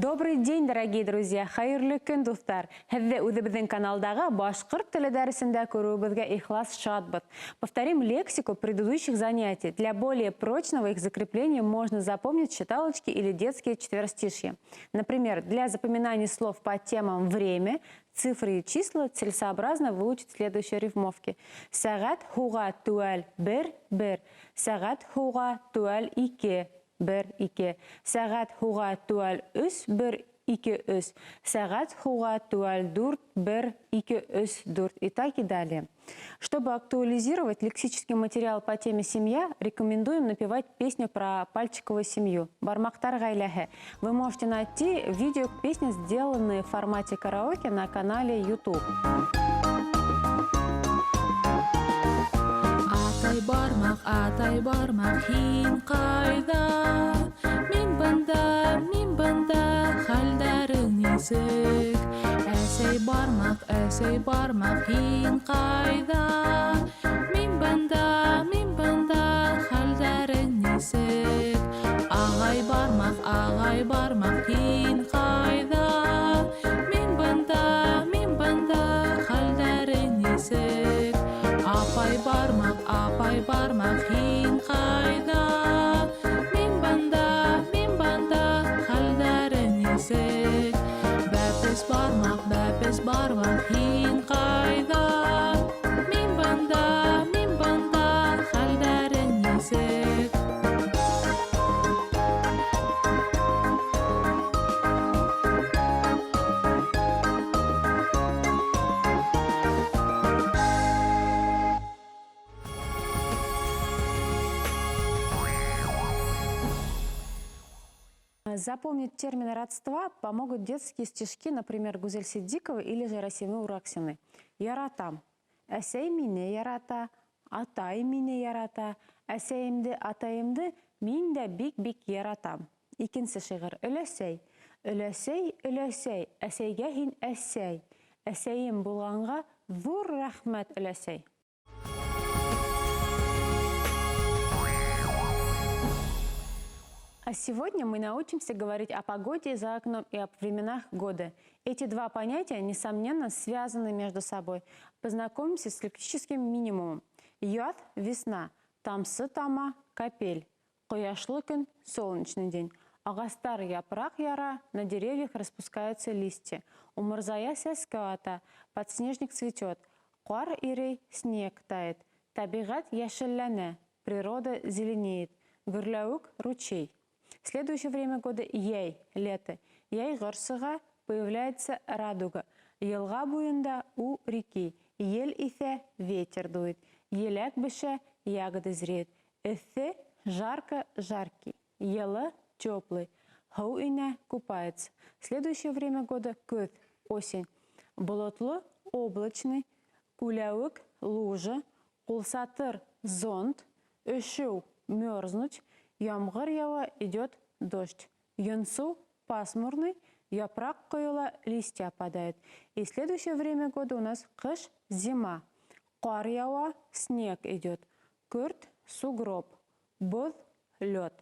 Добрый день, дорогие друзья! Хәйерле көн, дуҫтар! Һеҙҙе үҙебеҙҙең каналдағы башҡорт теле дәресендә күреүебеҙгә ихлас шатбыҙ. Повторим лексику предыдущих занятий. Для более прочного их закрепления можно запомнить считалочки или детские четверостишья. Например, для запоминания слов по темам «время», цифры и числа целесообразно выучить следующие рифмовки. Сәғәт һуға теүәл бер, бер. Сәғәт һуға теүәл ике, бер, ике. Сәғәт һуға теүәл өс, бер, ике, өс. Сәғәт һуға теүәл дүрт, бер, ике, өс, дүрт. И так и далее. Чтобы актуализировать лексический материал по теме «Семья», рекомендуем напевать песню про пальчиковую семью «Бармаҡтар ғаиләһе». Вы можете найти видео к песне, сделанные в формате караоке на канале YouTube. Атай бармаҡ, атай бармаҡ, һин ҡайҙа? Мин бында, мин бында, хәлдәрең нисек? Әсәй бармаҡ, әсәй бармаҡ, һин ҡайҙа? Мин бында, мин бында, хәлдәрең нисек? Ағай бармаҡ, ағай бармаҡ, һин ҡайҙа? Мин бында, мин бында, хәлдәрең нисек? Апай бармаҡ, апай бармаҡ, һин ҡайҙа? Мин бында, мин бында, хәлдәрең нисек? Бәпес бармаҡ, бәпес бармаҡ, һин ҡайҙа? Мин бында, мин бында, хәлдәрең нисек? Запомнить термины родства помогут детские стишки, например, Гузель Сиддиковой или же Расимы Ураксиной. Яратам. Әсәй мине ярата, атай мине ярата, әсәйемде, атайымды мин дә бик-бик яратам. Икенсе шиғыр. Өләсәй. Өләсәй, өләсәй, әсәйгә һин әсәй. Әсәйем булғанға ҙур рәхмәт, өләсәй. А сегодня мы научимся говорить о погоде за окном и об временах года. Эти два понятия, несомненно, связаны между собой. Познакомимся с лексическим минимумом. Яҙ – весна, тамсы тама – капель, ҡояшлы көн – солнечный день. Ағастар япраҡ яра, на деревьях распускаются листья. Умырзая сәскә ата, подснежник цветет. Ҡар ирей, снег тает. Тәбиғәт йәшелләнә, природа зеленеет. Гөрләүек – ручей. Следующее время года – йәй, лето. Йәйғор сыға, появляется радуга. Йылға буйында у реки. Ел иҫә, ветер дует. Еләк бешә, ягоды зреют. Эҫе, жарко, жаркий. Йылы, теплый. Һыу инә, купается. Следующее время года – көҙ, осень. Болотло, облачный. Күләүек, лужа. Ҡулсатыр, зонт. Өшөү, мерзнуть. Ямғыр яуа, идет дождь. Йонсоу, пасмурный. Япраҡ ҡойола, листья опадают. И следующее время года у нас ҡыш, зима. Ҡар яуа, снег идет. Көрт, сугроб. Боҙ, лед.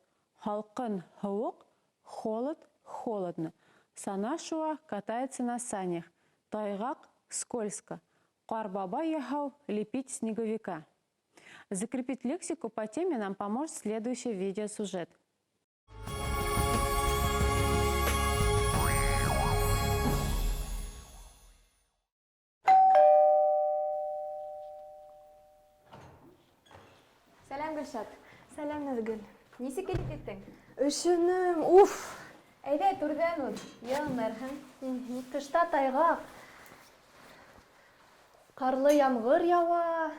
Һалҡын, һыуыҡ, холод, холодно. Сана шыуа, катается на санях. Тайғаҡ, скользко. Ҡар бабай яһау, лепить снеговика. Закрепить лексику по теме нам поможет следующий видеосюжет. Сәләм, Гөлшат. Сәләм, Наҙгөл. Нисек килеп еттең? Өшөнөм, уф! Әйҙә, түрҙән үт, йылынырһың. Тышта тайғаҡ. Ҡарлы ямғыр яуа.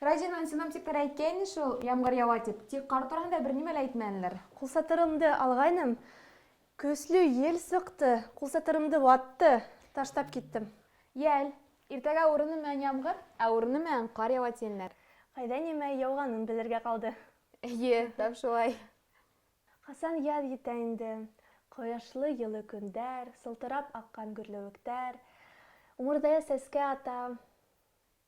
Радионан синоптиктар әйткәйне шул, ямғыр яуа тип. Тик ҡар тураһында бер нимә лә әйтмәнеләр. Ҡулсатырымды алғайным. Көслө ел сыҡты, ҡулсатырымды ватты. Таштап киттем. Йәл. Иртәгә урыны менән ямғыр, ә урыны менән ҡар яуа тинеләр. Ҡайҙа нимә яуғанын белергә ҡалды. Эйе, тап шулай. Ҡасан яҙ етә инде? Ҡояшлы йылы көндәр, сылтырап аҡҡан гөрләүектәр. Умырзая сәскә ата.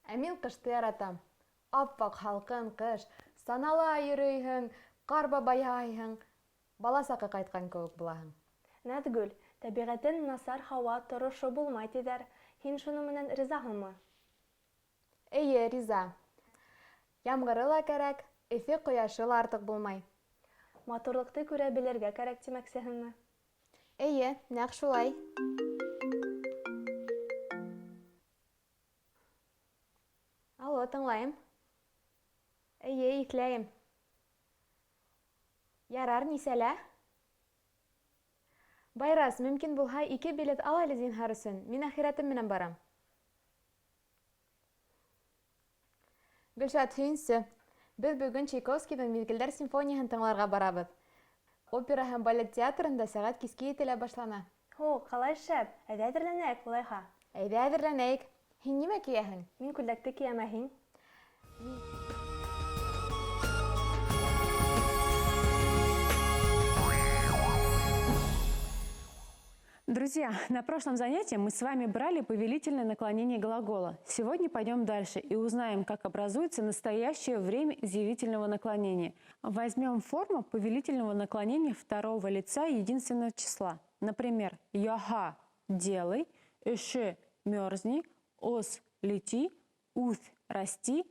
Ә мин ҡышты яратам. Аппаҡ һалҡын ҡыш, санала йөрөйһөң, ҡар бабай яһайһың. Бала саҡҡа ҡайтҡан кеүек булаһың. Наҙгөл, Тәбиғәтен насар һауа торошо булмай тиҙәр. Һин шуның менән ризаһыңмы? Эйе, риза. Ямғыры ла кәрәк, эҫе ҡояшы ла артыҡ булмай. Матурлыҡты күрә белергә кәрәк тимәксеһеңме? Эйе, нәҡ шулай. Алло, тыңлайым. Эйе, иҫләйем. Ярар, нисәлә? Байрас, мөмкин булһа, ике билет ал әле зинһар өсөн. Мин әхирәтем менән барам. Гөлшат, һөйөнсө. Беҙ бөгөн Чайковскийҙың Миҙгелдәр симфонияһын тыңларға барабыҙ. Опера һәм балет театрында сәғәт киске етелә башлана. Һо, ҡалай шәп! Әйҙә әҙерләнәйек улайһа. Әйҙә әҙерләнәйек. Һин нимә кейәһең? Мин күлдәкте кейәм, ә һин? Друзья, на прошлом занятии мы с вами брали повелительное наклонение глагола. Сегодня пойдем дальше и узнаем, как образуется настоящее время изъявительного наклонения. Возьмем форму повелительного наклонения второго лица единственного числа. Например, «яха» – «делай», «эши» – «мерзни», «ос» – «лети», «уth» – «расти».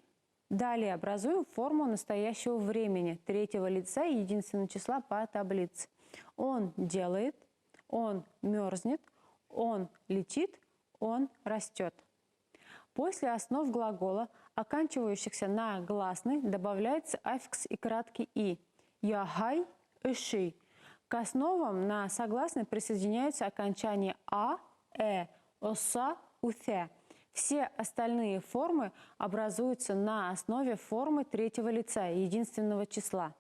Далее образуем форму настоящего времени третьего лица единственного числа по таблице. Он делает, он мерзнет, он летит, он растет. После основ глагола, оканчивающихся на гласный, добавляется аффикс и краткий «и». Яхай, ыши. К основам на согласный присоединяются окончания «а», «э», «оса», «уthя». Все остальные формы образуются на основе формы третьего лица единственного числа.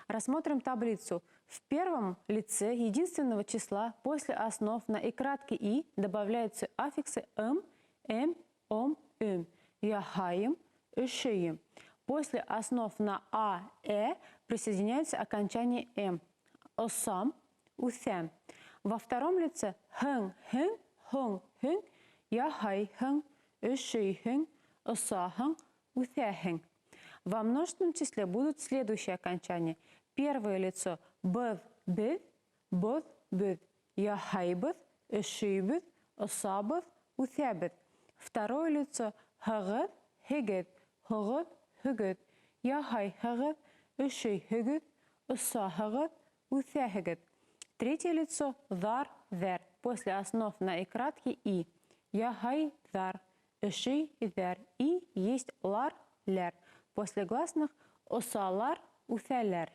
Рассмотрим таблицу. В первом лице единственного числа после основ на и краткий «и» добавляются аффиксы «м», «м», «ом», «üm». Яхаем, өшөйөм. После основ на «а», «э» присоединяются окончания «м». Осам, үҫәм. Во втором лице һың, һең, һоң, һөң, яһайһың, өшөйһөң, осаһың, үҫәһең. Во множественном числе будут следующие окончания. Первое лицо быҙ, беҙ, боҙ, бөҙ. Яһайбыҙ, өшөйбөҙ, осабыҙ, үҫәбеҙ. Второе лицо һығыҙ, һегеҙ, һоғоҙ, һөгөҙ. Яһайһығыҙ, өшөйһөгөҙ, осаһығыҙ, үҫәһегеҙ. Третье лицо ҙар, ҙәр. После основ на и краткий и. Яһайҙар, өшөйҙәр. И есть лар, ләр. После гласных осалар, үҫәләр.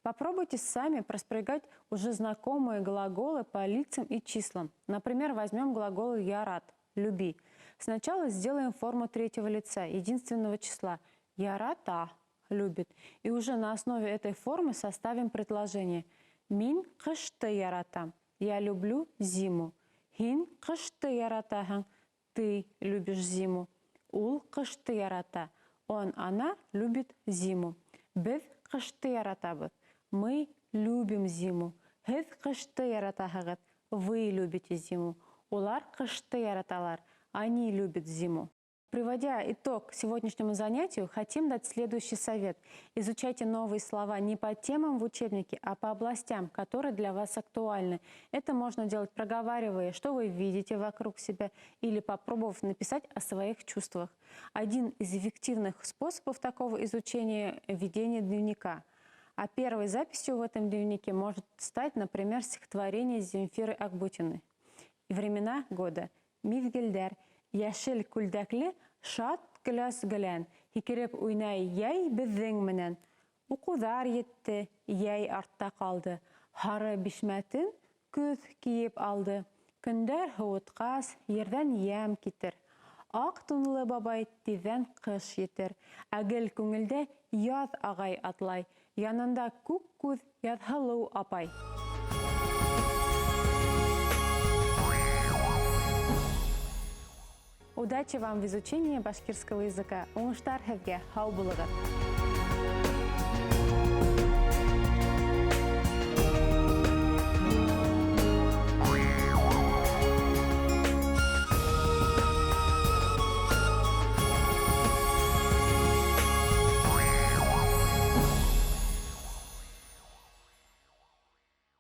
Попробуйте сами проспрягать уже знакомые глаголы по лицам и числам. Например, возьмем глагол «ярат» – «люби». Сначала сделаем форму третьего лица, единственного числа. «Ярата» – «любит». И уже на основе этой формы составим предложение. «Мин ҡышты яратам» – «Я люблю зиму». «Һин ҡышты яратаһың» – «Ты любишь зиму». «Ул ҡышты ярата» – «Он, она любит зиму». «Беҙ ҡышты яратабыҙ». Мы любим зиму. Һеҙ ҡышты яратаһығыҙ. Вы любите зиму. Улар ҡышты яраталар. Они любят зиму. Приводя итог сегодняшнему занятию, хотим дать следующий совет. Изучайте новые слова не по темам в учебнике, а по областям, которые для вас актуальны. Это можно делать, проговаривая, что вы видите вокруг себя, или попробовав написать о своих чувствах. Один из эффективных способов такого изучения – ведение дневника. А первой записью в этом дневнике может стать, например, стихотворение Земфиры Акбутиной. Времена года. Миҙгелдәр. Йәшел күлдәкле шат көләс гелән, һикереп уйнай йәй беҙҙең менән. Уҡыуҙар етте, йәй артта ҡалды. Һары бишмәтен көҙ кейеп алды. Көндәр һыуытҡас, ерҙән йәм китер. Аҡ тунлы бабай тиҙҙән ҡыш етер. Ә гел күңелдә яҙ ағай атлай. Янында күк күҙ Яҙһылыу апай. Удачи вам в изучении башкирского языка. Уңыштар һеҙгә, һау булығыҙ!